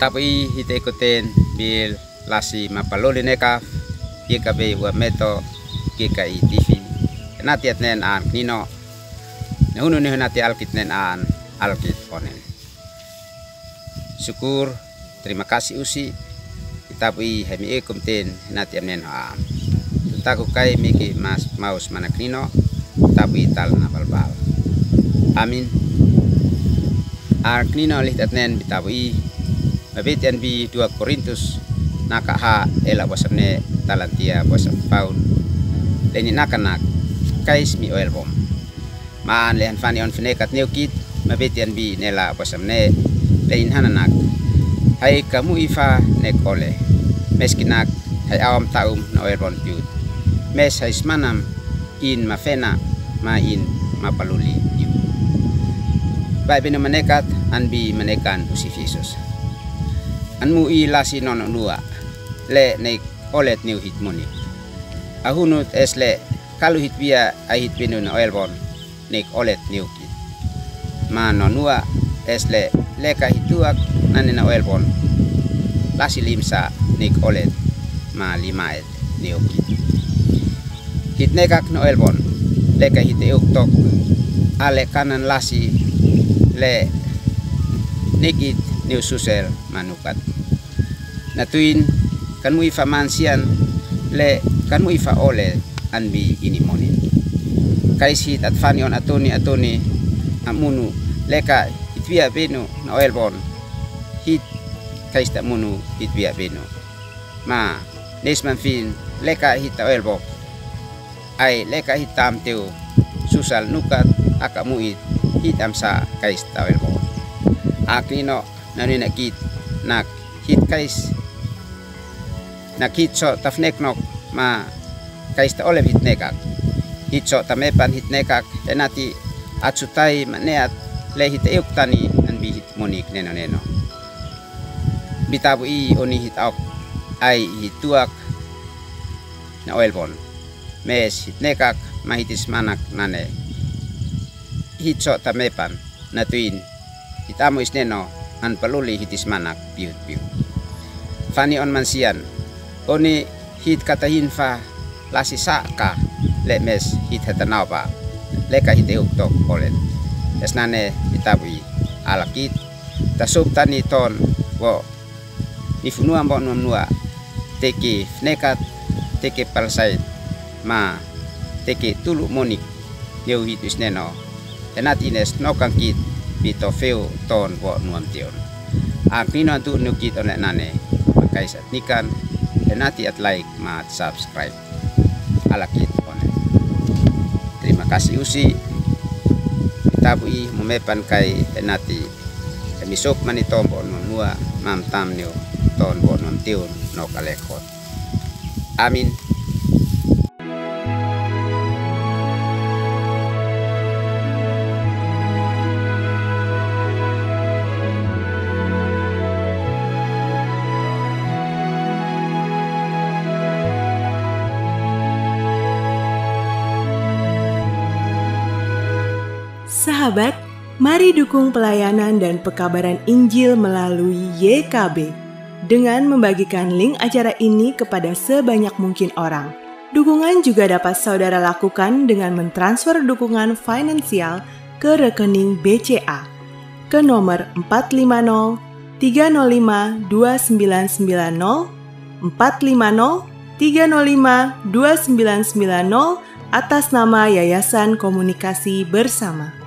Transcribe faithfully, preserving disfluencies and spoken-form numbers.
Tapu i hite ikoten bil lasi mapaluli neka, pika bei ua meto, pika i tifi. Nati atnen an kinino, nehunu nehu nati alkit nen an alkit onen. Syukur, terima kasih usi, i tapu i hemi ikum ten nati amnen ha. Tutaku kai miki mas maus mana kinino, tapu i tal na balbal. Amin. Ar kinino lih tatnen bi tapu i, mabetian bi dua Korintus, naka ha ela bosam ne talantia bosam paun. Leni naka nak, kais mi oil bom. Maan lehan fani on finekat neukit, mabetian bi nela bosam ne, lein hananak. Hai kamu ifa nek ole. Meski nak, hai awam taum na oil bon piut. Mes hai smanam in mafena, ma in mapaluli piut. Bai benu manekat, an bi manekan usi Yesus. An mu i lasi nono nua, le nek olet niu hit muni. Ahunut es le, kalu hit bia ai hit benu na oil bon, nek olet niukit. Ma nonua es le leka hituak nane na oil bon. Lasi limsa nek olet ma limaet niukit. Hit nekak na oil bon. Leka hite uktok. Ale kanan lasi le nikit niususel manukat. Natuin, kan mu ifa mansian, le kan mu ifa ole an bi ini monin. Kais hit at fani on atuni atuni, amunu, leka hit bia benu na oil bon. Hit, kais ta munu hit bia benu. Ma, nes man fin, leka hit ta oil bok. Ai leka hit tam teu, susal nukat, aka muit, hit amsa kais ta oil bon. Akino, nani nakit, nak hit kais, nak hit so tafnek nok, ma kais ta olem hit nekak. Hit so tamepan hit nekak, enati atsutai maneat, le hit euk tani, an bi hit monik neno neno. Bi tapu i oni hit auk, ai hit tuak, na oil bon. Mes hit nekak ma hit ismanak nane. Hit so tamepan natuin. Hit amu isneno an paluli hit ismanak piut piut. Fani on mansian. Oni hit kata hinfa lasi sa ka le mes hit hatanau pa. Leka hit euk tok olet. Es nane hit tapu i alakit. Tasup tani ton wo. Ni funuam bo nuam nua, teke fnekat, teke palsait, ma teke tulu monik, neu hit isneno. Enati nes nokan kit, bi tofeu ton bo nuam tion. Ak nino antu neu kit one nane, ma kais at nikan, enati at like, ma at subscribe. Alakit one. Terima kasih usi. Tapu i mumepan kai enati. Emisop mani tombo nunua mam tam niu ton bo nom tiun no kalekot. Amin. Sahabat, mari dukung pelayanan dan pekabaran Injil melalui Y K B dengan membagikan link acara ini kepada sebanyak mungkin orang. Dukungan juga dapat saudara lakukan dengan mentransfer dukungan finansial ke rekening B C A ke nomor empat lima nol tiga nol lima dua sembilan sembilan nol, empat lima nol tiga nol lima dua sembilan sembilan nol, atas nama Yayasan Komunikasi Bersama.